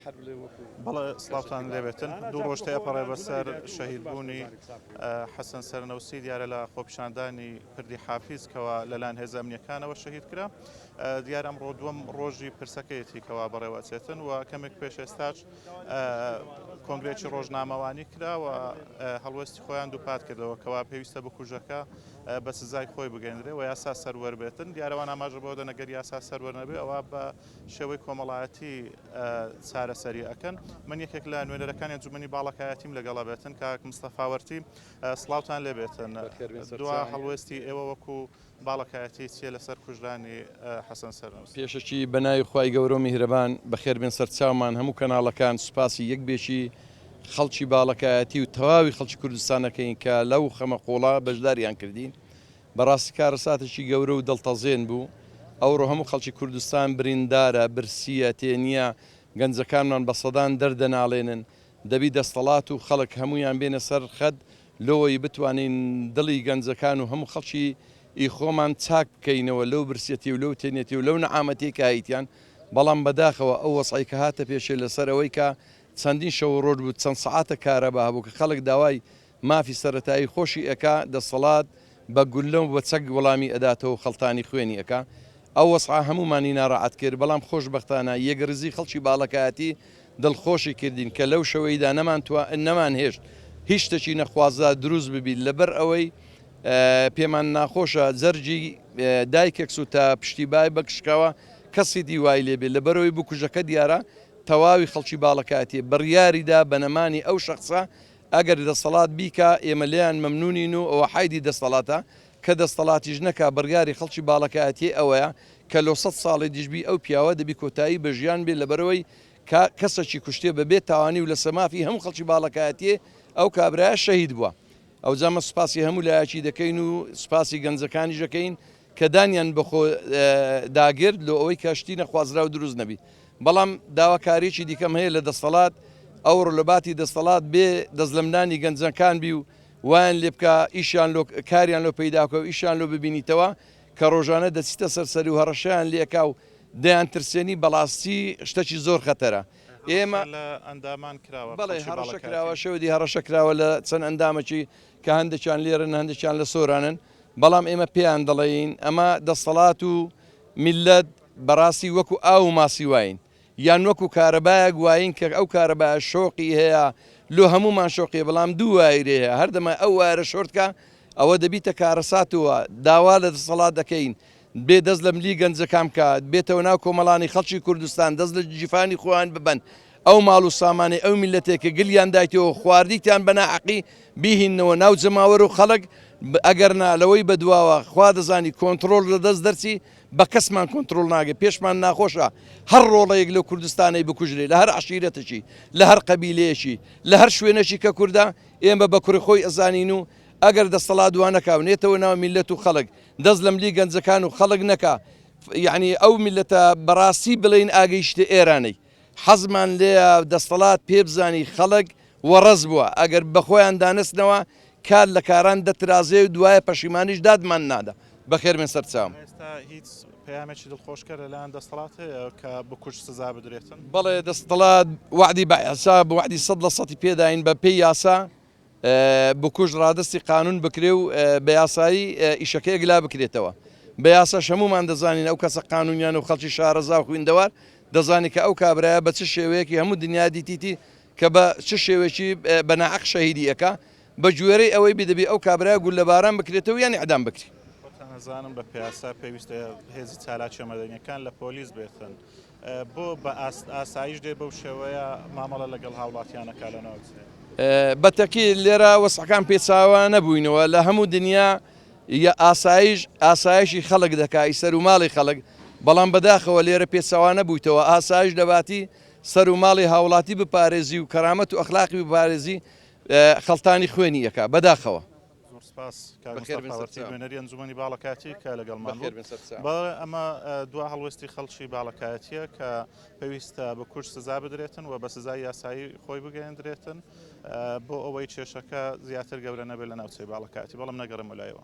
بەڵێ سڵاوتان لێبێتن. دوو ڕۆژ تێئەپەڕێ بەسەر شەهیدبوونی حەسەن سەرنەوسی دیارە لە خۆپیشاندانی پردی حافیز کەوا لەلایەن هێزە ئەمنیەکانەوە شەهید کرا. دیارە ئەمڕۆ دووەم ڕۆژی پرسەکەیەتی کەوا بەڕێوەچێتن و کەمێک پێش ئێستاش کۆنگرێکی ڕۆژنامەوانی کرا و هەڵوێستی خۆیان دووپات کردەوە کەوا پێویستە بکوژەکە بە سزای خۆی بگەندرێ و یاسا سەروەر بێتن. دیارەوان ئاماژە بەوە دەن ئەگەر یاسا سەروەر نەبێ ئەوە بە شێوەی کۆمەڵایەتی چارەسەری ئەکەن. من یەکێک لە نوێنەرەکانی ئەنجومەنی باڵەکایەتیم لەگەڵە بێتن کاک مستەفا وەرتی سڵاوتان لێ بێتن. دوا هەڵوێستی ئێوە وەکو باڵەکایەتی چیە لەسەر کوژرانی حەسەن سەرنووس؟ پێشەکی بە ناوی خوای گەورە و میهرەبان بەخێر بێن سەرچاومان هەموو کەناڵەکان سوپاسی یەک بێکی خەڵکی باڵەکایەتی و تەواوی خەڵکی کوردستان ئەکەین کە لەو خەمە قوڵە بەشداریان کردین بەڕاستی کارەساتێکی گەورە و دڵتەزێن بوو، ئەوڕۆ هەموو خەڵکی کوردستان بریندارە، برسییە، تێنییە، گەنجەکانمان بە سەدان دەرد دەناڵێنن، دەبی دەستەڵات و خەڵک هەموویان بێنە سەر خەت لۆوەی بتوانین دڵی گەنجەکان و هەموو خەڵکی ی خۆمان چاک بکەینەوە لەو برسیەتی و لەو تێنیەتی و لەو نەعامەتیەی کە هەیتیان، بەڵام بەداخەوە ئەو وەزعەی کە هاتە پێشێ لەسەر ئەوەی کە چەندین شەو و ڕۆژ بوو چەند سەعاتە کارەبا هەبوو کە خەڵک داوای مافی سەرەتایی خۆشی ئەکا، دەسەڵات بە گوللە و بە چەک وەڵامی ئەداتەوە و خەڵتانی خوێنی ئەکا. ئەو وەزعە هەموومانی ناڕەعەت کرد، بەڵام خۆشبەختانە یەکڕیزی خەڵکی باڵەکایەتی دڵخۆشی کردین کە لەو شەوەیدا نەمانتوا نەمانهێشت هیچ شتێکی نەخوازرا دروست ببی لەبەر ئەوەی پێمان ناخۆشە جەرگی دایکێک سووتا پشتی بای بەکشکاوە کەسی دی وای لێ بێ لەبەرئەوەی بکوژەکە دیارە تەواوی خەڵکی باڵەکایەتی بڕیاری دا بە نەمانی ئەو شەخسە ئەگەر دەسەڵات بیکا ئێمە لێیان مەمنونین و ئەوە حەیدی دەستەڵاتە، کە دەستەڵاتیش نەکا بڕیاری خەڵکی باڵەکایەتیی ئەوەیە کە لۆ سەد ساڵی دیش بی ئەو پیاوە دەبی کۆتایی بە ژیان بێ لەبەرئەوەی کە کەسەکی کوشتێ بە بێ تاوانی و لەسە مافی هەموو خەڵکی باڵەکایەتیی ئەو کابرایە شەهید بوە. ئەوجا مە سوپاسی هەموو لایەکی دەکەین و سوپاسی گەنجەکانیش دەکەین کە دانیان بە خۆ داگرت لۆ ئەوەی کە شتی نەخوازراو دروست نەبی بەڵام داواکاریەکی دیکەم هەیە لە دەستەڵات ئەوڕۆ لە باتی دەستەڵات بێ دەستلەمدانی گەنجەکان بی و وایان لێ بکا ئیشیان لۆ کاریان لۆ پەیدا بکا و ئیشیان لۆ ببینیتەوە کە ڕۆژانە دەچیتە سەر سەری و هەڕەشەیان لێ ئەکا و دەیان ترسێنی بەڵاستی شتەکی زۆر خەتەرە ئێمە لە ئەندامان کراوە بەڵێ هەڕەشە کراوە شەودی هەڕەشە کراوە لە چەند ئەندامەکی کە هەندێکیان لێرن هەندێکیان لە سۆرانن بەڵام ئێمە پێیان دەڵێین ئەمە دەسەڵات و میللەت بەڕاستی وەکو ئاو و ماسی واین یان وەکو کارەبایەک واین کە ئەو کارەبایە شۆقی هەیە لۆ هەموومان شۆقیە بەڵام دوو وایری هەیە هەردەمای ئەو وایرە شۆرت کا ئەوە دەبیتە کارەساتەوە داوا لە دەسەڵات دەکەین بێ دەست لە ملی گەنجەکان بکات بێتەوە ناو کۆمەڵانی خەڵکی کوردستان دەست لە گیفانی خۆیان ببەن ئەو ماڵ و سامانەی ئەو میللەتەی کە گلیان دایتەوە خواردیتیان بە ناحەقی بیهیننەوە ناو جەماوەر و خەڵک ئەگەرنا لەوەی بەدواوە خوا دەزانی کۆنتڕۆڵ لە دەست دەرچی بە کەسمان کۆنتڕۆڵ ناگەی پێشمان ناخۆشە هەر ڕۆڵەیەک لەو کوردستانەی بکوژرێ لە هەر عەشیرەتێکی لە هەر قەبیلەیەکی لە هەر شوێنێکی کە کوردە ئێمە بە کوڕی خۆی ئەزانین و ئەگەر دەستەڵات وا نەکا و نێتەوە ناو میللەت و خەڵک دەست لەملی گەنجەکان و خەڵک نەکا یەعنی ئەو میللەتە بەڕاستی بڵێین ئاگەیشتە ئێرانەی حەزمان لێیە دەستەڵات پێبزانی خەڵک وەڕەز بووە ئەگەر بەخۆیان دانەچنەوە کار لە کاران دەترازێ و دوایە پەشیمانیش دادمان نادا. بەخێربێن سەرچاوم. ئێستا هیچ پەیامێکی دڵخۆشکەر لەلایەن دەستەڵات هەیە کە بکوژ سزا بدرێتن؟ بەڵێ دەستەڵات وەعدی بە حساب وەعدی 100% پێداین بە پێی یاسا بکوژ ڕادەستی قانون بکرێ و بە یاسایی ئیشەکە یەکلا بکرێتەوە. بە یاساش هەموومان دەزانین ئەو کەسە قانونیانە و خەڵکی شارەزا و خویندەوار دەزانی کە ئەو کابرایە بە چ شێوەیەکی هەموو دنیا دیتیتی کە بە چ شێوەیەکی بە ناحەق شەهیدی ئەکا بە گوێرەی ئەوەی بی دەبی ئەو کابرایە گوللەباران بکرێتەوە یان ئیعدام بکری. خۆتان ئەزانن بە پیاسا پێویستە هێزی چالاکیە مەدەنیەکان لە پۆلیس بێتن بۆ بە ئاست ئاسایش دێ بەو شێوەیە مامەڵە لەگەڵ هاوڵاتیان ئەکا لە ناوچەیە؟ بە تەکی لێرە وەسعەکان پێچاوە نەبووینەوە لە هەموو دنیا یە ئاسایش ئاسایشی خەڵک دەکا ی سەر و ماڵی خەڵک بەڵام بەداخەوە لێرە پێچەوانە بوویتەوە ئاسایش لەباتی سەر و ماڵی هاوڵاتی بپارێزی و کەرامەت و ئەخلاقی بپارێزی خەڵتانی خوێنی ئەکا بەداخەوە. زۆر سپاس کاک مستەفا وەرتی نوێنەری ئەنجومەنی باڵەکایەتی کە لەگەڵمان بوو. بەڵێ ئەمە دوا هەڵوێستی خەڵکی باڵەکایەتیە کە پێویستە بکوژ سزا بدرێتن و بە سزای یاسایی خۆی بگەیەندرێتن بۆ ئەوەی کێشەکە زیاتر گەورە نەبێت لە ناوچەی باڵەکایەتی بەڵام نەگەڕێمەوە لایەوە.